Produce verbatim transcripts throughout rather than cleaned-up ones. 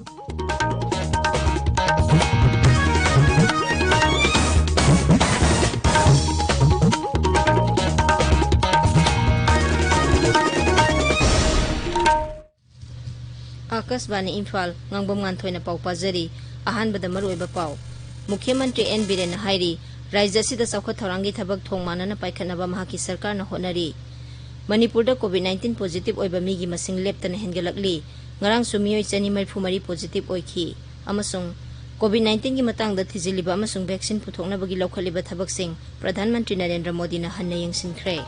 ꯑꯥꯀꯥꯁꯕꯥꯅꯤ ꯏꯝꯐꯥꯜ, ꯉꯥꯡꯕꯝ ꯉꯥꯟꯊꯣꯏꯅ ꯄꯥꯎ ꯄꯥꯖꯔꯤ꯫ ꯑꯍꯥꯟꯕꯗ ꯃꯔꯨꯑꯣꯏꯕ ꯄꯥꯎ꯫ ꯃꯨꯈ꯭ꯌ ꯃꯟꯇ꯭ꯔꯤ ꯑꯦꯟ ꯕꯤꯔꯦꯟꯅ ꯍꯥꯏꯔꯤ, ꯔꯥꯖ꯭ꯌ ꯑꯁꯤꯗ ꯆꯥꯎꯈꯠ ꯊꯧꯔꯥꯡꯒꯤ ꯊꯕꯛ ꯊꯣꯡ ꯃꯥꯟꯅꯅ ꯄꯥꯏꯈꯠꯅꯕ ꯃꯍꯥꯛꯀꯤ ꯁꯔꯀꯥꯔꯅ ꯍꯣꯠꯅꯔꯤ꯫ ꯃꯅꯤꯄꯨꯔꯗ COVID nineteen positive ꯑꯣꯏꯕ ꯃꯤꯒꯤ ꯃꯁꯤꯡ ꯂꯦꯞꯇꯅ ꯍꯦꯟꯒꯠꯂꯛꯂꯤ꯫ ꯉꯔꯥꯡꯁꯨ ꯃꯤꯑꯣꯏ ꯆꯅꯤ ꯃꯔꯤꯐꯨ ꯃꯔꯤ positive ꯑꯣꯏꯈꯤ꯫ ꯑꯃꯁꯨꯡ COVID nineteen ꯒꯤ ꯃꯇꯥꯡꯗ ꯊꯤꯖꯤꯜꯂꯤꯕ ꯑꯃꯁꯨꯡ vaccine ꯄꯨꯊꯣꯛꯅꯕꯒꯤ ꯂꯧꯈꯠꯂꯤꯕ ꯊꯕꯛꯁꯤꯡ ꯄ꯭ꯔꯙꯥꯟ ꯃꯟꯇ꯭ꯔꯤ ꯅꯔꯦꯟꯗ꯭ꯔ ꯃꯣꯗꯤꯅ ꯍꯟꯅ ꯌꯦꯡꯁꯤꯟꯈ꯭ꯔꯦ꯫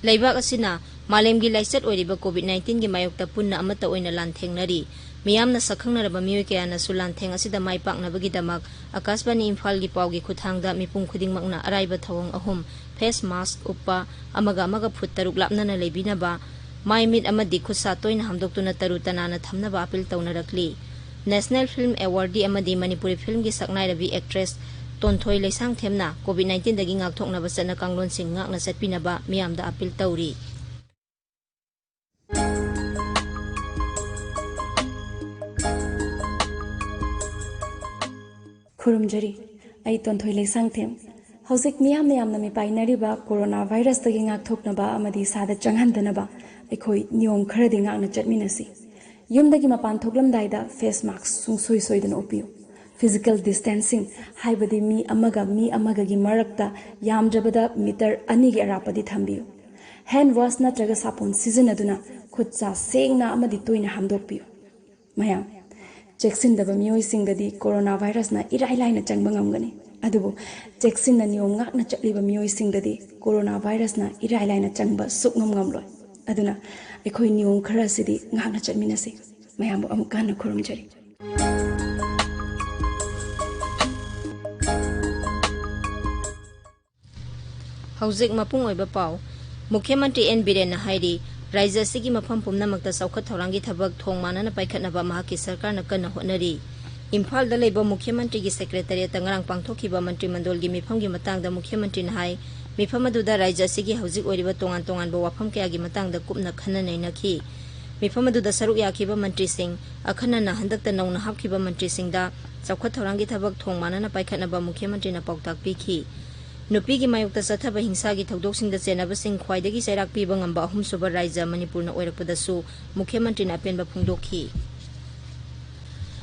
ꯂꯩꯕꯥꯛ ꯑꯁꯤꯅ ꯃꯥꯂꯦꯝꯒꯤ ꯂꯥꯏꯆꯠ ꯑꯣꯏꯔꯤꯕ COVID nineteen ꯒꯤ ꯃꯥꯌꯣꯛꯇ ꯄꯨꯟꯅ ꯑꯃꯠꯇ ꯑꯣꯏꯅ ꯂꯥꯟꯊꯦꯡꯅꯔꯤ꯫ ꯃꯤꯌꯥꯝꯅ ꯁꯛꯈꯪꯅꯔꯕ ꯃꯤꯑꯣꯏ ꯀꯌꯥꯅꯁꯨ ꯂꯥꯟꯊꯦꯡ ꯑꯁꯤꯗ ꯃꯥꯏ ꯄꯥꯛꯅꯕꯒꯤꯗꯃꯛ ꯑꯥꯀꯥꯁꯕꯥꯅꯤ ꯏꯝꯐꯥꯜꯒꯤ ꯄꯥꯎꯒꯤ ꯈꯨꯠꯊꯥꯡꯗ ꯃꯤꯄꯨꯝ ꯈꯨꯗꯤꯡꯃꯛꯅ ꯑꯔꯥꯏꯕ ꯊꯧꯑꯣꯡ ꯑꯍꯨꯝ, face mask ꯎꯞꯄ, ꯑꯃꯒ ꯑꯃꯒ ꯐꯨꯠ ꯇꯔꯨꯛ ꯂꯥꯞꯅꯅ ꯂꯩꯕꯤꯅꯕ, ꯃꯥꯏ ꯃꯤꯠ ꯑꯃꯗꯤ ꯈꯨꯠ ꯁꯥ ꯇꯣꯏꯅ ꯍꯥꯝꯗꯣꯛꯇꯨꯅ ꯇꯔꯨ ꯇꯅꯥꯟꯅ ꯊꯝꯅꯕ ꯑꯥꯄꯤꯜ ꯇꯧꯅꯔꯛꯂꯤ꯫ National Film Awardee ꯑꯃꯗꯤ ꯃꯅꯤꯄꯨꯔꯤ ꯐꯤꯜꯝꯒꯤ ꯁꯛꯅꯥꯏꯔꯕꯤ actress ꯇꯣꯟꯊꯣꯏ ꯂꯩꯁꯥꯡꯊꯦꯝꯅ COVID nineteen ꯗꯒꯤ ꯉꯥꯛꯊꯣꯛꯅꯕ ꯆꯠꯅ ꯀꯥꯡꯂꯣꯟꯁꯤꯡ ꯉꯥꯛꯅ ꯆꯠꯄꯤꯅꯕ ꯃꯤꯌꯥꯝꯗ ꯑꯥꯄꯤꯜ ꯇꯧꯔꯤ꯫ ꯈꯨꯔꯨꯝꯖꯔꯤ꯫ ꯑꯩ ꯇꯣꯟꯊꯣꯏ ꯂꯩꯁꯥꯡꯊꯦꯝ꯫ ꯍꯧꯖꯤꯛ ꯃꯤꯌꯥꯝꯅ ꯌꯥꯝꯅ ꯃꯤꯄꯥꯏꯅꯔꯤꯕ corona virus ꯇꯒꯤ ꯉꯥꯛꯊꯣꯛꯅꯕ ꯑꯃꯗꯤ ꯏꯁꯥꯗ ꯆꯪꯍꯟꯗꯅꯕ ꯑꯩꯈꯣꯏ ꯅꯤꯌꯣꯝ ꯈꯔꯗꯤ ꯉꯥꯛꯅ ꯆꯠꯃꯤꯟꯅꯁꯤ꯫ ꯌꯨꯝꯗꯒꯤ ꯃꯄꯥꯟ ꯊꯣꯛꯂꯝꯗꯥꯏꯗ face mask ꯁꯨꯡꯁꯣꯏ ꯁꯣꯏꯗꯅ ꯎꯞꯄꯤꯌꯨ꯫ Physical distancing, ꯍꯥꯏꯕꯗꯤ ꯃꯤ ꯑꯃꯒ ꯃꯤ ꯑꯃꯒꯒꯤ ꯃꯔꯛꯇ ꯌꯥꯝꯗ꯭ꯔꯕꯗ meter ꯑꯅꯤꯒꯤ ꯑꯔꯥꯞꯄꯗꯤ ꯊꯝꯕꯤꯌꯨ꯫ Hand wash ꯅꯠꯇ꯭ꯔꯒ ꯁꯥꯄꯣꯟ ꯁꯤꯖꯤꯟꯅꯗꯨꯅ ꯈꯨꯠ ꯁꯥ ꯁꯦꯡꯅ ꯑꯃꯗꯤ ꯇꯣꯏꯅ ꯍꯥꯝꯗꯣꯛꯄꯤꯌꯨ꯫ ꯃꯌꯥꯝ, ꯆꯦꯛꯁꯤꯟꯗꯕ ꯃꯤꯑꯣꯏꯁꯤꯡꯗꯗꯤ corona virus ꯅ ꯏꯔꯥꯏ ꯂꯥꯏꯅ ꯆꯪꯕ ꯉꯝꯒꯅꯤ꯫ ꯑꯗꯨꯕꯨ ꯆꯦꯛꯁꯤꯟꯅ ꯅꯤꯌꯣꯝ ꯉꯥꯛꯅ ꯆꯠꯂꯤꯕ ꯃꯤꯑꯣꯏꯁꯤꯡꯗꯗꯤ corona virus ꯅ ꯏꯔꯥꯏ ꯂꯥꯏꯅ ꯆꯪꯕ ꯁꯨꯛꯉꯝ ꯉꯝꯂꯣꯏ꯫ ꯑꯗꯨꯅ ꯑꯩꯈꯣꯏ ꯅꯤꯌꯣꯝ ꯈꯔ ꯑꯁꯤꯗꯤ ꯉꯥꯛꯅ ꯆꯠꯃꯤꯟꯅꯁꯤ꯫ ꯃꯌꯥꯝꯕꯨ ꯑꯃꯨꯛꯀ ꯍꯟꯅ ꯈꯨꯔꯨꯝꯖꯔꯤ꯫ ꯍꯧꯖꯤꯛ ꯃꯄꯨꯡ ꯑꯣꯏꯕ ꯄꯥꯎ꯫ ꯃꯨꯈ꯭ꯌ ꯃꯟꯇ꯭ꯔꯤ ꯑꯦꯟ ꯕꯤꯔꯦꯟꯅ ꯍꯥꯏꯔꯤ, ꯔꯥꯖ꯭ꯌ ꯑꯁꯤꯒꯤ ꯃꯐꯝ ꯄꯨꯝꯅꯃꯛꯇ ꯆꯥꯎꯈꯠ ꯊꯧꯔꯥꯡꯒꯤ ꯊꯕꯛ ꯊꯣꯡ ꯃꯥꯟꯅꯅ ꯄꯥꯏꯈꯠꯅꯕ ꯃꯍꯥꯛꯀꯤ ꯁꯔꯀꯥꯔꯅ ꯀꯟꯅ ꯍꯣꯠꯅꯔꯤ꯫ ꯏꯝꯐꯥꯜꯗ ꯂꯩꯕ ꯃꯨꯈ꯭ꯌ ꯃꯟꯇ꯭ꯔꯤꯒꯤ ꯁꯦꯀ꯭ꯔꯦꯇꯔꯤꯌꯦꯠꯇ ꯉꯔꯥꯡ ꯄꯥꯡꯊꯣꯛꯈꯤꯕ ꯃꯟꯇ꯭ꯔꯤ ꯃꯟꯗꯣꯜꯒꯤ ꯃꯤꯐꯝꯒꯤ ꯃꯇꯥꯡꯗ ꯃꯨꯈ꯭ꯌ ꯃꯟꯇ꯭ꯔꯤꯅ ꯍꯥꯏ, ꯃꯤꯐꯝ ꯑꯗꯨꯗ ꯔꯥꯖ꯭ꯌ ꯑꯁꯤꯒꯤ ꯍꯧꯖꯤꯛ ꯑꯣꯏꯔꯤꯕ ꯇꯣꯉꯥꯟ ꯇꯣꯉꯥꯟꯕ ꯋꯥꯐꯝ ꯀꯌꯥꯒꯤ ꯃꯇꯥꯡꯗ ꯀꯨꯞꯅ ꯈꯟꯅ ꯅꯩꯅꯈꯤ꯫ ꯃꯤꯐꯝ ꯑꯗꯨꯗ ꯁꯔꯨꯛ ꯌꯥꯈꯤꯕ ꯃꯟꯇ꯭ꯔꯤꯁꯤꯡ, ꯑꯈꯟꯅꯅ ꯍꯟꯗꯛꯇ ꯅꯧꯅ ꯍꯥꯞꯈꯤꯕ ꯃꯟꯇ꯭ꯔꯤꯁꯤꯡꯗ ꯆꯥꯎꯈꯠ ꯊꯧꯔꯥꯡꯒꯤ ꯊꯕꯛ ꯊꯣꯡ ꯃꯥꯟꯅꯅ ꯄꯥꯏꯈꯠꯅꯕ ꯃꯨꯈ꯭ꯌ ꯃꯟꯇ꯭ꯔꯤꯅ ꯄꯥꯎꯇꯥꯛ ꯄꯤꯈꯤ꯫ ꯅꯨꯄꯤꯒꯤ ꯃꯥꯌꯣꯛꯇ ꯆꯠꯊꯕ ꯍꯤꯡꯁꯥꯒꯤ ꯊꯧꯗꯣꯛꯁꯤꯡꯗ ꯆꯦꯟꯅꯕꯁꯤꯡ ꯈ꯭ꯋꯥꯏꯗꯒꯤ ꯆꯩꯔꯥꯛ ꯄꯤꯕ ꯉꯝꯕ ꯑꯍꯨꯝꯁꯨꯕ ꯔꯥꯖ꯭ꯌ ꯃꯅꯤꯄꯨꯔꯅ ꯑꯣꯏꯔꯛꯄꯗꯁꯨ ꯃꯨꯈ꯭ꯌ ꯃꯟꯇ꯭ꯔꯤꯅ ꯑꯄꯦꯟꯕ ꯐꯣꯡꯗꯣꯛꯈꯤ꯫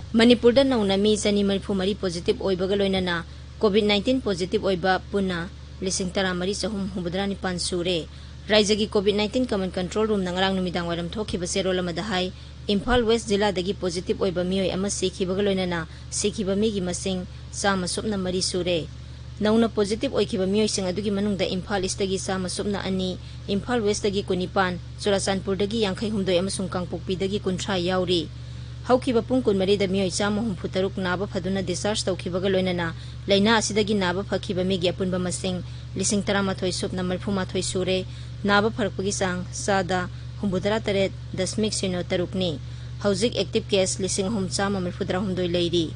ꯃꯅꯤꯄꯨꯔꯗ ꯅꯧꯅ ꯃꯤ ꯆꯅꯤ ꯃꯔꯤꯐꯨ ꯃꯔꯤ positive ꯑꯣꯏꯕꯒ ꯂꯣꯏꯅꯅ COVID nineteen positive ꯑꯣꯏꯕ ꯄꯨꯟꯅ ꯂꯤꯁꯤꯡ ꯇꯔꯥ ꯃꯔꯤ ꯆꯍꯨꯝ ꯍꯨꯝꯐꯨꯇꯔꯥ ꯅꯤꯄꯥꯟ ꯁꯨꯔꯦ꯫ ꯔꯥꯖ꯭ꯌꯒꯤ COVID nineteen Command Control Roomꯅ ꯉꯔꯥꯡ ꯅꯨꯃꯤꯗꯥꯡ ꯋꯥꯏꯔꯝ ꯊꯣꯛꯈꯤꯕ ꯆꯦꯔꯣꯜ ꯑꯃꯗ ꯍꯥꯏ, ꯏꯝꯐꯥꯜ ꯋꯦꯁ ꯖꯤꯂꯥꯗꯒꯤ positive ꯑꯣꯏꯕ ꯃꯤꯑꯣꯏ ꯑꯃ ꯁꯤꯈꯤꯕꯒ ꯂꯣꯏꯅꯅ ꯁꯤꯈꯤꯕ ꯃꯤꯒꯤ ꯃꯁꯤꯡ ꯆꯥꯝꯃ ꯁꯨꯞꯅ ꯃꯔꯤ ꯁꯨꯔꯦ꯫ ꯅꯧꯅ positive ꯑꯣꯏꯈꯤꯕ ꯃꯤꯑꯣꯏꯁꯤꯡ ꯑꯗꯨꯒꯤ ꯃꯅꯨꯡꯗ ꯏꯝꯐꯥꯜ ꯏꯁꯇꯒꯤ ꯆꯥꯝꯃ ꯁꯨꯞꯅ ꯑꯅꯤ, ꯏꯝꯐꯥꯜ ꯋꯦꯁꯇꯒꯤ ꯀꯨꯟꯅꯤꯄꯥꯟ, ꯆꯨꯔꯥꯆꯥꯟꯄꯨꯔꯗꯒꯤ ꯌꯥꯡꯈꯩ ꯍꯨꯝꯗꯣꯏ ꯑꯃꯁꯨꯡ ꯀꯥꯡꯄꯣꯛꯄꯤꯗꯒꯤ ꯀꯨꯟꯊ꯭ꯔꯥ ꯌꯥꯎꯔꯤ꯫ ꯍꯧꯈꯤꯕ ꯄꯨꯡ ꯀꯨꯟꯃꯔꯤꯗ ꯃꯤꯑꯣꯏ ꯆꯥꯝꯃ ꯍꯨꯝꯐꯨ ꯇꯔꯨꯛ ꯅꯥꯕ ꯐꯗꯨꯅ discharge ꯇꯧꯈꯤꯕꯒ ꯂꯣꯏꯅꯅ ꯂꯥꯏꯅꯥ ꯑꯁꯤꯗꯒꯤ ꯅꯥꯕ ꯐꯈꯤꯕ ꯃꯤꯒꯤ ꯑꯄꯨꯟꯕ ꯃꯁꯤꯡ ꯂꯤꯁꯤꯡ ꯇꯔꯥꯃꯥꯊꯣꯏ ꯁꯨꯞꯅ ꯃꯔꯤꯐꯨꯃꯥꯊꯣꯏ ꯁꯨꯔꯦ꯫ ꯅꯥꯕ ꯐꯔꯛꯄꯒꯤ ꯆꯥꯡ ꯆꯥꯗ ꯍꯨꯝꯐꯨꯇꯔꯥ ꯇꯔꯦꯠ ꯗꯁꯃꯤꯛ ꯁꯤꯅꯣ ꯇꯔꯨꯛꯅꯤ꯫ ꯍꯧꯖꯤꯛ active case ꯂꯤꯁꯤꯡ ꯑꯍꯨꯝ ꯆꯥꯝꯃ ꯃꯔꯤꯐꯨꯇꯔꯥ ꯍꯨꯝꯗꯣꯏ ꯂꯩꯔꯤ꯫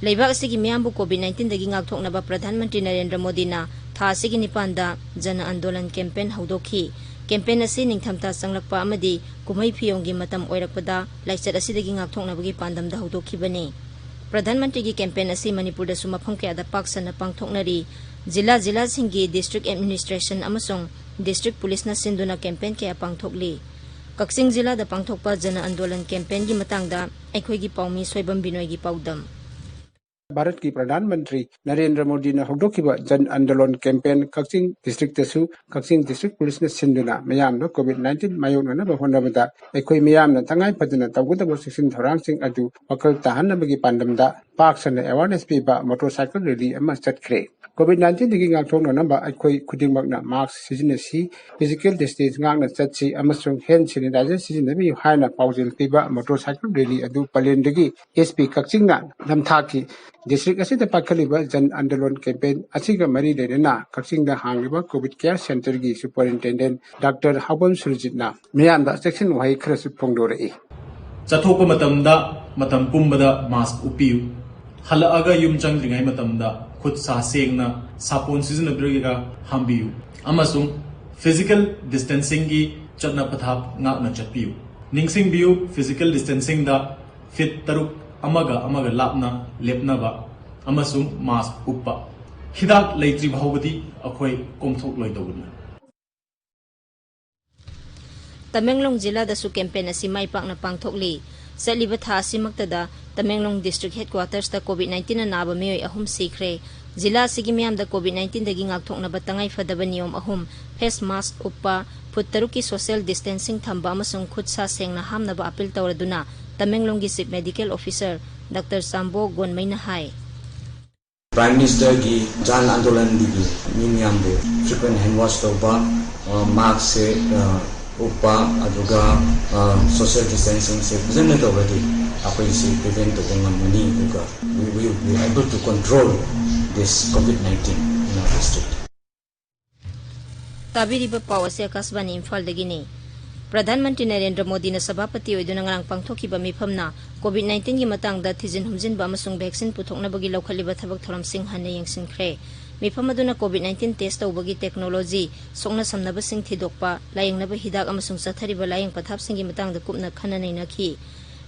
ꯂꯩꯕꯥꯛ ꯑꯁꯤꯒꯤ ꯃꯤꯌꯥꯝꯕꯨ COVID nineteenꯗꯒꯤ ꯉꯥꯛꯊꯣꯛꯅꯕ ꯄ꯭ꯔꯙꯥꯟ ꯃꯟꯇ꯭ꯔꯤ ꯅꯔꯦꯟꯗ꯭ꯔ ꯃꯣꯗꯤꯅ ꯊꯥ ꯑꯁꯤꯒꯤ ꯅꯤꯄꯥꯟꯗ ꯖꯅ ꯑꯟꯗꯣꯂꯟ campaign ꯍꯧꯗꯣꯛꯈꯤ꯫ Campaign ꯑꯁꯤ ꯅꯤꯡꯊꯝꯊꯥ ꯆꯪꯂꯛꯄ ꯑꯃꯗꯤ ꯀꯨꯝꯍꯩ ꯐꯤꯌꯣꯡꯒꯤ ꯃꯇꯝ ꯑꯣꯏꯔꯛꯄꯗ ꯂꯥꯏꯆꯠ ꯑꯁꯤꯗꯒꯤ ꯉꯥꯛꯊꯣꯛꯅꯕꯒꯤ ꯄꯥꯟꯗꯝꯗ ꯍꯧꯗꯣꯛꯈꯤꯕꯅꯤ꯫ ꯄ꯭ꯔꯙꯥꯟ ꯃꯟꯇ꯭ꯔꯤꯒꯤ campaign ꯑꯁꯤ ꯃꯅꯤꯄꯨꯔꯗꯁꯨ ꯃꯐꯝ ꯀꯌꯥꯗ ꯄꯥꯛ ꯁꯟꯅ ꯄꯥꯡꯊꯣꯛꯅꯔꯤ꯫ ꯖꯤꯂꯥ ꯖꯤꯂꯥꯁꯤꯡꯒꯤ district administration ꯑꯃꯁꯨꯡ district policeꯅ ꯁꯤꯟꯗꯨꯅ campaign ꯀꯌꯥ ꯄꯥꯡꯊꯣꯛꯂꯤ꯫ ꯀꯛꯆꯤꯡ ꯖꯤꯂꯥꯗ ꯄꯥꯡꯊꯣꯛꯄ ꯖꯅ ꯑꯟꯗꯣꯂꯟ campaignꯒꯤ ꯃꯇꯥꯡꯗ ꯑꯩꯈꯣꯏꯒꯤ ꯄꯥꯎꯃꯤ ꯁꯣꯏꯕꯝ ꯕꯤꯅꯣꯏꯒꯤ ꯄꯥꯎꯗꯝ꯫ ꯚꯥꯔꯠꯀꯤ ꯄ꯭ꯔꯙꯥꯟ ꯃꯟꯇ꯭ꯔꯤ ꯅꯔꯦꯟꯗ꯭ꯔ ꯃꯣꯗꯤꯅ ꯍꯧꯗꯣꯛꯈꯤꯕ ꯖꯟ ꯑꯟꯗꯣꯂꯟ campaign ꯀꯛꯆꯤꯡ districtꯇꯁꯨ ꯀꯛꯆꯤꯡ district policeꯅ ꯁꯤꯟꯗꯨꯅ ꯃꯤꯌꯥꯝꯗ COVID nineteen ꯃꯥꯌꯣꯛꯅꯅꯕ ꯍꯣꯠꯅꯕꯗ ꯑꯩꯈꯣꯏ ꯃꯤꯌꯥꯝꯅ ꯇꯉꯥꯏ ꯐꯗꯅ ꯇꯧꯒꯗꯕ ꯆꯦꯛꯁꯤꯟ ꯊꯧꯔꯥꯡꯁꯤꯡ ꯑꯗꯨ ꯋꯥꯈꯜ ꯇꯥꯍꯟꯅꯕꯒꯤ ꯄꯥꯟꯗꯝꯗ ꯄꯥꯛ ꯁꯟꯅ awareness ꯄꯤꯕ motorcycle rally ꯑꯃ ꯆꯠꯈ꯭ꯔꯦ꯫ COVID nineteenꯗꯒꯤ ꯉꯥꯛꯊꯣꯛꯅꯅꯕ ꯑꯩꯈꯣꯏ ꯈꯨꯗꯤꯡꯃꯛꯅ mask ꯁꯤꯖꯤꯟꯅꯁꯤ, physical distance ꯉꯥꯛꯅ ꯆꯠꯁꯤ ꯑꯃꯁꯨꯡ hand sanitizer ꯁꯤꯖꯤꯟꯅꯕꯤꯌꯨ ꯍꯥꯏꯅ ꯄꯥꯎꯖꯦꯜ ꯄꯤꯕ motorcycle rally ꯑꯗꯨ ꯄꯂꯦꯟꯗꯒꯤ SP ꯀꯛꯆꯤꯡꯅ ꯅꯝꯊꯥꯛꯈꯤ꯫ District ꯑꯁꯤꯗ ꯄꯥꯏꯈꯠꯂꯤꯕ ꯖꯟ ꯑꯟꯗꯣꯂꯟ campaign ꯑꯁꯤꯒ ꯃꯔꯤ ꯂꯩꯅꯅ ꯀꯛꯆꯤꯡꯗ ꯍꯥꯡꯂꯤꯕ COVID care centreꯒꯤ superintendent Doctor ꯍꯥꯎꯕꯝ ꯁꯨꯔꯖꯤꯠꯅ ꯃꯤꯌꯥꯝꯗ ꯆꯦꯛꯁꯤꯟ ꯋꯥꯍꯩ ꯈꯔꯁꯨ ꯐꯣꯡꯗꯣꯔꯛꯏ꯫ ꯆꯠꯊꯣꯛꯄ ꯃꯇꯝꯗ ꯃꯇꯝ ꯄꯨꯝꯕꯗ ꯃꯥꯁꯛ ꯎꯞꯄꯤꯌꯨ꯫ ꯍꯜꯂꯛꯑꯒ ꯌꯨꯝ ꯆꯪꯗ꯭ꯔꯤꯉꯩ ꯃꯇꯝꯗ ꯈꯨꯠ ꯁꯥ ꯁꯦꯡꯅ ꯁꯥꯄꯣꯟ ꯁꯤꯖꯤꯟꯅꯕꯤꯔꯒ ꯍꯥꯝꯕꯤꯌꯨ꯫ ꯑꯃꯁꯨꯡ ꯐꯤꯖꯤꯀꯦꯜ ꯗꯤꯁꯇꯦꯟꯁꯤꯡꯒꯤ ꯆꯠꯅ ꯄꯊꯥꯞ ꯉꯥꯛꯅ ꯆꯠꯄꯤꯌꯨ꯫ ꯅꯤꯡꯁꯤꯡꯕꯤꯌꯨ, ꯐꯤꯖꯤꯀꯦꯜ ꯗꯤꯁꯇꯦꯟꯁꯤꯡꯗ ꯐꯤꯠ ꯇꯔꯨꯛ ꯑꯃꯒ ꯑꯃꯒ ꯂꯥꯞꯅ ꯂꯦꯞꯅꯕ ꯑꯃꯁꯨꯡ ꯃꯥꯁꯛ ꯎꯞꯄ꯫ ꯍꯤꯗꯥꯛ ꯂꯩꯇ꯭ꯔꯤ ꯐꯥꯎꯕꯗꯤ ꯑꯩꯈꯣꯏ ꯀꯣꯝꯊꯣꯛꯂꯣꯏꯗꯧꯕꯅꯤ꯫ ꯇꯃꯦꯡꯂꯣꯡ ꯖꯤꯂꯥꯗꯁꯨ ꯀꯦꯝꯄꯦꯟ ꯑꯁꯤ ꯃꯥꯏ ꯄꯥꯛꯅ ꯄꯥꯡꯊꯣꯛꯂꯤ꯫ ꯆꯠꯂꯤꯕ ꯊꯥ ꯑꯁꯤꯃꯛꯇꯗ ꯇꯃꯦꯡꯂꯣꯡ ꯗꯤꯁꯇ꯭ꯔꯤꯛ ꯍꯦꯗꯀ꯭ꯋꯥꯇꯔꯁꯇ ꯀꯣꯚꯤꯗ ꯅꯥꯏꯟꯇꯤꯟꯅ ꯅꯥꯕ ꯃꯤꯑꯣꯏ ꯑꯍꯨꯝ ꯁꯤꯈ꯭ꯔꯦ꯫ ꯖꯤꯂꯥ ꯑꯁꯤꯒꯤ ꯃꯤꯌꯥꯝꯗ ꯀꯣꯚꯤꯗ ꯅꯥꯏꯟꯇꯤꯟꯗꯒꯤ ꯉꯥꯛꯊꯣꯛꯅꯕ ꯇꯉꯥꯏ ꯐꯗꯕ ꯅꯤꯌꯣꯝ ꯑꯍꯨꯝ, ꯐꯦꯁ ꯃꯥꯁꯛ ꯎꯞꯄ, ꯐꯨꯠ ꯇꯔꯨꯛꯀꯤ ꯁꯣꯁꯤꯌꯦꯜ ꯗꯤꯁꯇꯦꯟꯁꯤꯡ ꯊꯝꯕ ꯑꯃꯁꯨꯡ ꯈꯨꯠ ꯁꯥ ꯁꯦꯡꯅ ꯍꯥꯝꯅꯕ ꯑꯄꯤꯜ ꯇꯧꯔꯗꯨꯅ ꯇꯃꯦꯡꯂꯣꯡꯒꯤ chief medical officer doctor Chambo ꯒꯣꯟꯃꯩꯅ ꯍꯥꯏ꯫ Prime Ministerꯒꯤ ꯖꯥꯟ ꯑꯟꯗꯣꯂꯟꯗꯒꯤ ꯃꯤ ꯃꯌꯥꯝꯕꯨ frequent hand wash ꯇꯧꯕ, ꯑ, ꯃꯥꯛꯁꯁꯦ, ꯑ, ꯎꯞꯄ, ꯑꯗꯨꯒ, ꯑ, social distancingꯁꯦ ꯐꯖꯅ ꯇꯧꯔꯗꯤ ꯑꯩꯈꯣꯏꯁꯤ prevent ꯇꯧꯕ ꯉꯝꯒꯅꯤ, ꯑꯗꯨꯒ we will be able to control this COVID nineteen in our district. ꯇꯥꯕꯤꯔꯤꯕ ꯄꯥꯎ ꯑꯁꯤ ꯑꯀꯥꯁꯕꯥꯅꯤ ꯏꯝꯐꯥꯜꯗꯒꯤꯅꯤ꯫ ꯄ꯭ꯔꯙꯥꯟ ꯃꯟꯇ꯭ꯔꯤ ꯅꯔꯦꯟꯗ꯭ꯔ ꯃꯣꯗꯤꯅ ꯁꯚꯥꯄꯇꯤ ꯑꯣꯏꯗꯨꯅ ꯉꯔꯥꯡ ꯄꯥꯡꯊꯣꯛꯈꯤꯕ ꯃꯤꯐꯝꯅ ꯀꯣꯚꯤꯗ ꯅꯥꯏꯟꯇꯤꯟꯒꯤ ꯃꯇꯥꯡꯗ ꯊꯤꯖꯤꯟ ꯍꯨꯝꯖꯤꯟꯕ ꯑꯃꯁꯨꯡ ꯚꯦꯛꯁꯤꯟ ꯄꯨꯊꯣꯛꯅꯕꯒꯤ ꯂꯧꯈꯠꯂꯤꯕ ꯊꯕꯛ ꯊꯧꯔꯝꯁꯤꯡ ꯍꯟꯅ ꯌꯦꯡꯁꯤꯟꯈ꯭ꯔꯦ꯫ ꯃꯤꯐꯝ ꯑꯗꯨꯅ ꯀꯣꯚꯤꯗ ꯅꯥꯏꯟꯇꯤꯟ ꯇꯦꯁ ꯇꯧꯕꯒꯤ ꯇꯦꯛꯅꯣꯂꯣꯖꯤ, ꯁꯣꯛꯅ ꯁꯝꯅꯕꯁꯤꯡ ꯊꯤꯗꯣꯛꯄ, ꯂꯥꯌꯦꯡꯅꯕ ꯍꯤꯗꯥꯛ ꯑꯃꯁꯨꯡ ꯆꯠꯊꯔꯤꯕ ꯂꯥꯌꯦꯡ ꯄꯊꯥꯞꯁꯤꯡꯒꯤ ꯃꯇꯥꯡꯗ ꯀꯨꯞꯅ ꯈꯟꯅ ꯅꯩꯅꯈꯤ꯫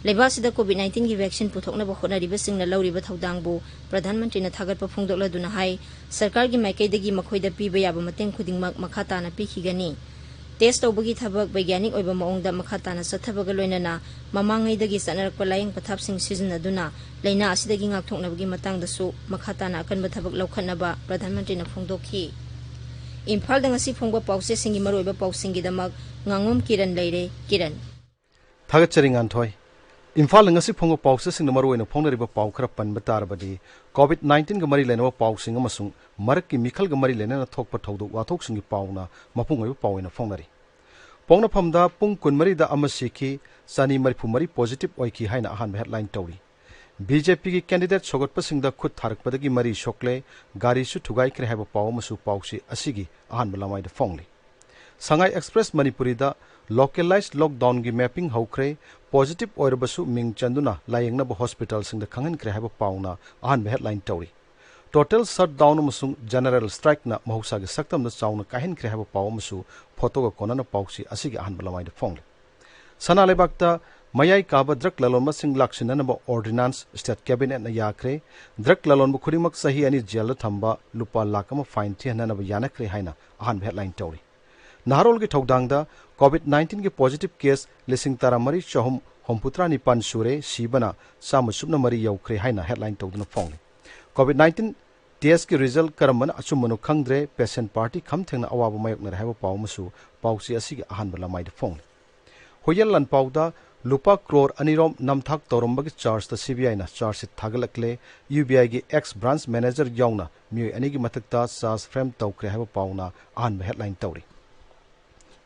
ꯂꯩꯕꯥꯛ ꯑꯁꯤꯗ ꯀꯣꯚꯤꯗ ꯅꯥꯏꯟꯇꯤꯟꯒꯤ ꯚꯦꯛꯁꯤꯟ ꯄꯨꯊꯣꯛꯅꯕ ꯍꯣꯠꯅꯔꯤꯕꯁꯤꯡꯅ ꯂꯧꯔꯤꯕ ꯊꯧꯗꯥꯡꯕꯨ ꯄ꯭ꯔꯙꯥꯟ ꯃꯟꯇ꯭ꯔꯤꯅ ꯊꯥꯒꯠꯄ ꯐꯣꯡꯗꯣꯛꯂꯗꯨꯅ ꯍꯥꯏ, ꯁꯔꯀꯥꯔꯒꯤ ꯃꯥꯏꯀꯩꯗꯒꯤ ꯃꯈꯣꯏꯗ ꯄꯤꯕ ꯌꯥꯕ ꯃꯇꯦꯡ ꯈꯨꯗꯤꯡꯃꯛ ꯃꯈꯥ ꯇꯥꯅ ꯄꯤꯈꯤꯒꯅꯤ꯫ ꯇꯦꯁ ꯇꯧꯕꯒꯤ ꯊꯕꯛ ꯕꯩꯒ꯭ꯌꯥꯅꯤꯛ ꯑꯣꯏꯕ ꯃꯑꯣꯡꯗ ꯃꯈꯥ ꯇꯥꯅ ꯆꯠꯊꯕꯒ ꯂꯣꯏꯅꯅ ꯃꯃꯥꯡꯉꯩꯗꯒꯤ ꯆꯠꯅꯔꯛꯄ ꯂꯥꯌꯦꯡ ꯄꯊꯥꯞꯁꯤꯡ ꯁꯤꯖꯤꯟꯅꯗꯨꯅ ꯂꯥꯏꯅꯥ ꯑꯁꯤꯗꯒꯤ ꯉꯥꯛꯊꯣꯛꯅꯕꯒꯤ ꯃꯇꯥꯡꯗꯁꯨ ꯃꯈꯥ ꯇꯥꯅ ꯑꯀꯟꯕ ꯊꯕꯛ ꯂꯧꯈꯠꯅꯕ ꯄ꯭ꯔꯙꯥꯟ ꯃꯟꯇ꯭ꯔꯤꯅ ꯐꯣꯡꯗꯣꯛꯈꯤ꯫ ꯏꯝꯐꯥꯜꯗ ꯉꯁꯤ ꯐꯣꯡꯕ ꯄꯥꯎꯆꯦꯁꯤꯡꯒꯤ ꯃꯔꯨꯑꯣꯏꯕ ꯄꯥꯎꯁꯤꯡꯒꯤꯗꯃꯛ ꯉꯥꯉꯣꯝ ꯀꯤꯔꯟ ꯂꯩꯔꯦ꯫ ꯀꯤꯔꯟ꯫ ꯊꯥꯒꯠꯆꯔꯤ ꯉꯥꯟꯊꯣꯏ꯫ ꯏꯝꯐꯥꯜꯗ ꯉꯁꯤ ꯐꯣꯡꯕ ꯄꯥꯎꯆꯦꯁꯤꯡꯗ ꯃꯔꯨꯑꯣꯏꯅ ꯐꯣꯡꯅꯔꯤꯕ ꯄꯥꯎ ꯈꯔ ꯄꯟꯕ ꯇꯥꯔꯕꯗꯤ, ꯀꯣꯚꯤꯗ ꯅꯥꯏꯟꯇꯤꯟꯒ ꯃꯔꯤ ꯂꯩꯅꯕ ꯄꯥꯎꯁꯤꯡ ꯑꯃꯁꯨꯡ ꯃꯔꯛꯀꯤ ꯃꯤꯈꯜꯒ ꯃꯔꯤ ꯂꯩꯅꯅ ꯊꯣꯛꯄ ꯊꯧꯗꯣꯛ ꯋꯥꯊꯣꯛꯁꯤꯡꯒꯤ ꯄꯥꯎꯅ ꯃꯄꯨꯡ ꯑꯣꯏꯕ ꯄꯥꯎ ꯑꯣꯏꯅ ꯐꯣꯡꯅꯔꯤ꯫ ꯄꯣꯛꯅꯐꯝꯗ ꯄꯨꯡ ꯀꯨꯟꯃꯔꯤꯗ ꯑꯃ ꯁꯤꯈꯤ, ꯆꯅꯤ ꯃꯔꯤꯐꯨ ꯃꯔꯤ positive ꯑꯣꯏꯈꯤ ꯍꯥꯏꯅ ꯑꯍꯥꯟꯕ headline ꯇꯧꯔꯤ꯫ ꯕꯤ ꯖꯦ ꯄꯤꯒꯤ candidate ꯁꯧꯒꯠꯄꯁꯤꯡꯗ ꯈꯨꯠ ꯊꯥꯔꯛꯄꯗꯒꯤ ꯃꯔꯤ ꯁꯣꯛꯂꯦ, ꯒꯥꯔꯤꯁꯨ ꯊꯨꯒꯥꯏꯈ꯭ꯔꯦ ꯍꯥꯏꯕ ꯄꯥꯎ ꯑꯃꯁꯨ ꯄꯥꯎꯆꯦ ꯑꯁꯤꯒꯤ ꯑꯍꯥꯟꯕ ꯂꯃꯥꯏꯗ ꯐꯣꯡꯂꯤ꯫ ꯁꯉꯥꯏ ꯑꯦꯛꯁꯄ꯭ꯔꯦꯁ ꯃꯅꯤꯄꯨꯔꯤꯗ ꯂꯣꯀꯦꯂꯥꯏꯖ ꯂꯣꯛꯗꯥꯎꯟꯒꯤ ꯃꯦꯄꯤꯡ ꯍꯧꯈ꯭ꯔꯦ, ꯄꯣꯖꯤꯇꯤꯚ ꯑꯣꯏꯔꯕꯁꯨ ꯃꯤꯡ ꯆꯟꯗꯨꯅ ꯂꯥꯌꯦꯡꯅꯕ ꯍꯣꯁꯄꯤꯇꯥꯜꯁꯤꯡꯗ ꯈꯪꯍꯟꯈ꯭ꯔꯦ ꯍꯥꯏꯕ ꯄꯥꯎꯅ ꯑꯍꯥꯟꯕ ꯍꯦꯗꯂꯥꯏꯟ ꯇꯧꯔꯤ꯫ ꯇꯣꯇꯦꯜ ꯁꯠꯗꯥꯎꯟ ꯑꯃꯁꯨꯡ ꯖꯦꯅꯔꯦꯜ ꯁ꯭ꯇ꯭ꯔꯥꯏꯛꯅ ꯃꯍꯧꯁꯥꯒꯤ ꯁꯛꯇꯝꯗ ꯆꯥꯎꯅ ꯀꯥꯏꯍꯟꯈ꯭ꯔꯦ ꯍꯥꯏꯕ ꯄꯥꯎ ꯑꯃꯁꯨ ꯐꯣꯇꯣꯒ ꯀꯣꯟꯅꯅ ꯄꯥꯎꯆꯦ ꯑꯁꯤꯒꯤ ꯑꯍꯥꯟꯕ ꯂꯃꯥꯏꯗ ꯐꯣꯡꯂꯤ꯫ ꯁꯅꯥ ꯂꯩꯕꯥꯛꯇ ꯃꯌꯥꯏ ꯀꯥꯕ ꯗ꯭ꯔꯒ ꯂꯂꯣꯟꯕꯁꯤꯡ ꯂꯥꯛꯁꯤꯟꯅꯅꯕ ꯑꯣꯔꯗꯤꯅꯥꯟꯁ ꯁ꯭ꯇꯦꯠ ꯀꯦꯕꯤꯅꯦꯠꯅ ꯌꯥꯈ꯭ꯔꯦ꯫ ꯗ꯭ꯔꯒ ꯂꯂꯣꯟꯕ ꯈꯨꯗꯤꯡꯃꯛ ꯆꯍꯤ ꯑꯅꯤ ꯖꯦꯜꯗ ꯊꯝꯕ, ꯂꯨꯄꯥ ꯂꯥꯈ ꯑꯃ ꯐꯥꯏꯟ ꯊꯤꯍꯟꯅꯅꯕ ꯌꯥꯅꯈ꯭ꯔꯦ ꯍꯥꯏꯅ ꯑꯍꯥꯟꯕ ꯍꯦꯗꯂꯥꯏꯟ ꯇꯧꯔꯤ꯫ ꯅꯍꯥꯔꯣꯜꯒꯤ ꯊꯧꯗꯥꯡꯗ ꯀꯣꯚꯤꯗ ꯅꯥꯏꯟꯇꯤꯟꯒꯤ ꯄꯣꯖꯤꯇꯤꯚ ꯀꯦꯁ ꯂꯤꯁꯤꯡ ꯇꯔꯥꯃꯔꯤ ꯆꯍꯨꯝ ꯍꯨꯝꯐꯨꯇꯔꯥ ꯅꯤꯄꯥꯟ ꯁꯨꯔꯦ, ꯁꯤꯕꯅ ꯆꯥꯝꯃ ꯁꯨꯞꯅ ꯃꯔꯤ ꯌꯧꯈ꯭ꯔꯦ ꯍꯥꯏꯅ ꯍꯦꯗꯂꯥꯏꯟ ꯇꯧꯗꯨꯅ ꯐꯣꯡꯂꯤ꯫ ꯀꯣꯚꯤꯗ ꯅꯥꯏꯟꯇꯤꯟ ꯇꯦꯁꯀꯤ ꯔꯤꯖꯜ ꯀꯔꯝꯕꯅ ꯑꯆꯨꯝꯕꯅꯣ ꯈꯪꯗ꯭ꯔꯦ, ꯄꯦꯁꯦꯟ ꯄꯥꯔꯇꯤ ꯈꯝ ꯊꯦꯡꯅ ꯑꯋꯥꯕ ꯃꯥꯌꯣꯛꯅꯔꯦ ꯍꯥꯏꯕ ꯄꯥꯎ ꯑꯃꯁꯨ ꯄꯥꯎꯆꯦ ꯑꯁꯤꯒꯤ ꯑꯍꯥꯟꯕ ꯂꯃꯥꯏꯗ ꯐꯣꯡꯂꯤ꯫ ꯍꯨꯌꯦꯟ ꯂꯥꯟꯄꯥꯎꯗ ꯂꯨꯄꯥ ꯀ꯭ꯔꯣꯔ ꯑꯅꯤꯔꯣꯝ ꯅꯝꯊꯥꯛ ꯇꯧꯔꯝꯕꯒꯤ ꯆꯥꯔꯖꯇ ꯁꯤꯕꯤꯑꯥꯏꯅ ꯆꯥꯔꯖ ꯁꯤꯠ ꯊꯥꯒꯠꯂꯛꯂꯦ꯫ ꯌꯨ ꯕꯤ ꯑꯥꯏꯒꯤ ꯑꯦꯛꯁ ꯕ꯭ꯔꯥꯟꯁ ꯃꯦꯅꯦꯖꯔ ꯌꯥꯎꯅ ꯃꯤꯑꯣꯏ ꯑꯅꯤꯒꯤ ꯃꯊꯛꯇ ꯆꯥꯔꯖ ꯐ꯭ꯔꯦꯝ ꯇꯧꯈ꯭ꯔꯦ ꯍꯥꯏꯕ ꯄꯥꯎꯅ ꯑꯍꯥꯟꯕ ꯍꯦꯗꯂꯥꯏꯟ ꯇꯧꯔꯤ꯫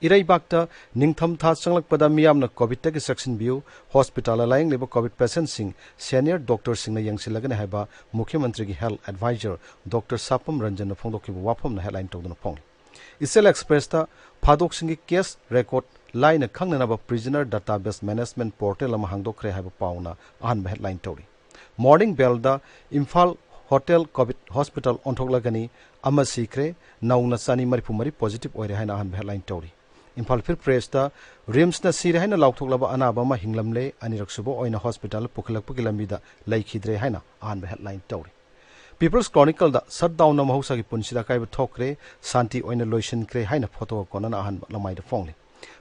ꯏꯔꯩꯕꯥꯛꯇ ꯅꯤꯡꯊꯝꯊꯥ ꯆꯪꯂꯛꯄꯗ ꯃꯤꯌꯥꯝꯅ ꯀꯣꯚꯤꯗꯇꯒꯤ ꯆꯦꯛꯁꯤꯟꯕꯤꯌꯨ, ꯍꯣꯁꯄꯤꯇꯥꯜꯗ ꯂꯥꯌꯦꯡꯂꯤꯕ ꯀꯣꯚꯤꯗ ꯄꯦꯁꯦꯟꯠꯁꯤꯡ ꯁꯦꯅꯤꯌꯔ ꯗꯣꯛꯇꯔꯁꯤꯡꯅ ꯌꯦꯡꯁꯤꯜꯂꯒꯅꯤ ꯍꯥꯏꯕ ꯃꯨꯈ꯭ꯌ ꯃꯟꯇ꯭ꯔꯤꯒꯤ ꯍꯦꯜꯊ ꯑꯦꯗꯚꯥꯏꯖꯔ ꯗꯣꯛꯇꯔ ꯁꯥꯄꯝ ꯔꯟꯖꯟꯅ ꯐꯣꯡꯗꯣꯛꯈꯤꯕ ꯋꯥꯐꯝꯅ ꯍꯦꯗꯂꯥꯏꯟ ꯇꯧꯗꯨꯅ ꯐꯣꯡꯂꯤ꯫ ꯏꯆꯦꯜ ꯑꯦꯛꯁꯄ꯭ꯔꯦꯁꯇ ꯐꯥꯗꯣꯛꯁꯤꯡꯒꯤ ꯀꯦꯁ ꯔꯦꯀꯣꯔꯗ ꯂꯥꯏꯅ ꯈꯪꯅꯅꯕ ꯄ꯭ꯔꯤꯖꯅꯔ ꯗꯥꯇꯥꯕꯦꯁ ꯃꯦꯅꯦꯖꯃꯦꯟꯠ ꯄꯣꯔꯇꯦꯜ ꯑꯃ ꯍꯥꯡꯗꯣꯛꯈ꯭ꯔꯦ ꯍꯥꯏꯕ ꯄꯥꯎꯅ ꯑꯍꯥꯟꯕ ꯍꯦꯗꯂꯥꯏꯟ ꯇꯧꯔꯤ꯫ ꯃꯣꯔꯅꯤꯡ ꯕꯦꯜꯗ ꯏꯝꯐꯥꯜ ꯍꯣꯇꯦꯜ ꯀꯣꯚꯤꯗ ꯍꯣꯁꯄꯤꯇꯥꯜ ꯑꯣꯟꯊꯣꯛꯂꯒꯅꯤ, ꯑꯃ ꯁꯤꯈ꯭ꯔꯦ, ꯅꯧꯅ ꯆꯅꯤ ꯃꯔꯤꯐꯨ ꯃꯔꯤ ꯄꯣꯖꯤꯇꯤꯚ ꯑꯣꯏꯔꯦ ꯍꯥꯏꯅ ꯑꯍꯥꯟꯕ ꯍꯦꯗꯂꯥꯏꯟ ꯇꯧꯔꯤ꯫ ꯏꯝꯐꯥꯜ ꯐ꯭ꯔꯤ ꯄ꯭ꯔꯦꯁꯇ ꯔꯤꯝꯁꯅ ꯁꯤꯔꯦ ꯍꯥꯏꯅ ꯂꯥꯎꯊꯣꯛꯂꯕ ꯑꯅꯥꯕ ꯑꯃ ꯍꯤꯡꯂꯝꯂꯦ, ꯑꯅꯤꯔꯛꯁꯨꯕ ꯑꯣꯏꯅ ꯍꯣꯁꯄꯤꯇꯥꯜ ꯄꯨꯈꯠꯂꯛꯄꯒꯤ ꯂꯝꯕꯤꯗ ꯂꯩꯈꯤꯗ꯭ꯔꯦ ꯍꯥꯏꯅ ꯑꯍꯥꯟꯕ ꯍꯦꯗꯂꯥꯏꯟ ꯇꯧꯔꯤ꯫ ꯄꯤꯄꯜꯁ ꯀ꯭ꯔꯣꯅꯤꯀꯜꯗ ꯁꯠꯗꯥꯎꯟꯅ ꯃꯍꯧꯁꯥꯒꯤ ꯄꯨꯟꯁꯤꯗ ꯑꯀꯥꯏꯕ ꯊꯣꯛꯈ꯭ꯔꯦ, ꯁꯥꯟꯇꯤ ꯑꯣꯏꯅ ꯂꯣꯏꯁꯤꯟꯈ꯭ꯔꯦ ꯍꯥꯏꯅ ꯐꯣꯇꯣꯒ ꯀꯣꯟꯅꯅ ꯑꯍꯥꯟꯕ ꯂꯃꯥꯏꯗ ꯐꯣꯡꯂꯤ꯫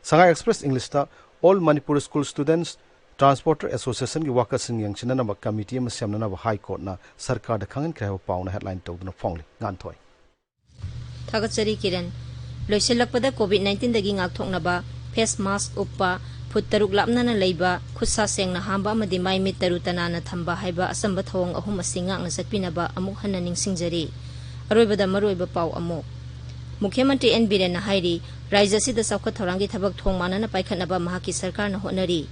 ꯁꯉꯥꯏ ꯑꯦꯛꯁꯄ꯭ꯔꯦꯁ ꯏꯪꯂꯤꯁꯇ all Manipur school ꯁ꯭ꯇꯨꯗꯦꯟꯠꯁ transporter ꯑꯦꯁꯣꯁꯤꯌꯦꯁꯟꯒꯤ ꯋꯥꯀꯠꯁꯤꯡ ꯌꯦꯡꯁꯤꯟꯅꯅꯕ committee ꯑꯃ ꯁꯦꯝꯅꯅꯕ ꯍꯥꯏ ꯀꯣꯔꯠꯅ ꯁꯔꯀꯥꯔꯗ ꯈꯪꯍꯟꯈ꯭ꯔꯦ ꯍꯥꯏꯕ ꯄꯥꯎꯅ ꯍꯦꯗꯂꯥꯏꯟ ꯇꯧꯗꯨꯅ ꯐꯣꯡꯂꯤ꯫ ꯉꯥꯟꯊꯣꯏ꯫ ꯊꯥꯒꯠꯆꯔꯤ ꯀꯤꯔꯟ꯫ ꯂꯣꯏꯁꯤꯜꯂꯛꯄꯗ ꯀꯣꯚꯤꯗ ꯅꯥꯏꯟꯇꯤꯟꯗꯒꯤ ꯉꯥꯛꯊꯣꯛꯅꯕ ꯐꯦꯁ ꯃꯥꯁꯛ ꯎꯞꯄ, ꯐꯨꯠ ꯇꯔꯨꯛ ꯂꯥꯞꯅꯅ ꯂꯩꯕ, ꯈꯨꯠ ꯁꯥ ꯁꯦꯡꯅ ꯍꯥꯝꯕ ꯑꯃꯗꯤ ꯃꯥꯏ ꯃꯤꯠ ꯇꯔꯨ ꯇꯅꯥꯟꯅ ꯊꯝꯕ ꯍꯥꯏꯕ ꯑꯆꯝꯕ ꯊꯧꯑꯣꯡ ꯑꯍꯨꯝ ꯑꯁꯤ ꯉꯥꯛꯅ ꯆꯠꯄꯤꯅꯕ ꯑꯃꯨꯛ ꯍꯟꯅ ꯅꯤꯡꯁꯤꯡꯖꯔꯤ꯫ ꯑꯔꯣꯏꯕꯗ ꯃꯔꯨꯑꯣꯏꯕ ꯄꯥꯎ ꯑꯃꯨꯛ꯫ ꯃꯨꯈ꯭ꯌ ꯃꯟꯇ꯭ꯔꯤ ꯑꯦꯟ ꯕꯤꯔꯦꯟꯅ ꯍꯥꯏꯔꯤ, ꯔꯥꯖ꯭ꯌ ꯑꯁꯤꯗ ꯆꯥꯎꯈꯠ ꯊꯧꯔꯥꯡꯒꯤ ꯊꯕꯛ ꯊꯣꯡ ꯃꯥꯟꯅꯅ ꯄꯥꯏꯈꯠꯅꯕ ꯃꯍꯥꯛꯀꯤ ꯁꯔꯀꯥꯔꯅ ꯍꯣꯠꯅꯔꯤ꯫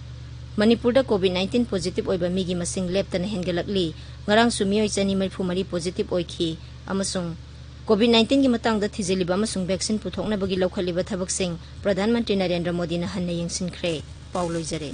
ꯃꯅꯤꯄꯨꯔꯗ ꯀꯣꯚꯤꯗ ꯅꯥꯏꯟꯇꯤꯟ ꯄꯣꯖꯤꯇꯤꯚ ꯑꯣꯏꯕ ꯃꯤꯒꯤ ꯃꯁꯤꯡ ꯂꯦꯞꯇꯅ ꯍꯦꯟꯒꯠꯂꯛꯂꯤ꯫ ꯉꯔꯥꯡꯁꯨ ꯃꯤꯑꯣꯏ ꯆꯅꯤ ꯃꯔꯤꯐꯨ ꯃꯔꯤ ꯄꯣꯖꯤꯇꯤꯚ ꯑꯣꯏꯈꯤ ꯑꯃꯁꯨꯡ ꯀꯣꯚꯤꯗ ꯅꯥꯏꯟꯇꯤꯟꯒꯤ ꯃꯇꯥꯡꯗ ꯊꯤꯖꯤꯜꯂꯤꯕ ꯑꯃꯁꯨꯡ ꯚꯦꯛꯁꯤꯟ ꯄꯨꯊꯣꯛꯅꯕꯒꯤ ꯂꯧꯈꯠꯂꯤꯕ ꯊꯕꯛꯁꯤꯡ ꯄ꯭ꯔꯙꯥꯟ ꯃꯟꯇ꯭ꯔꯤ ꯅꯔꯦꯟꯗ꯭ꯔ ꯃꯣꯗꯤꯅ ꯍꯟꯅ ꯌꯦꯡꯁꯤꯟꯈ꯭ꯔꯦ꯫ ꯄꯥꯎ ꯂꯣꯏꯖꯔꯦ꯫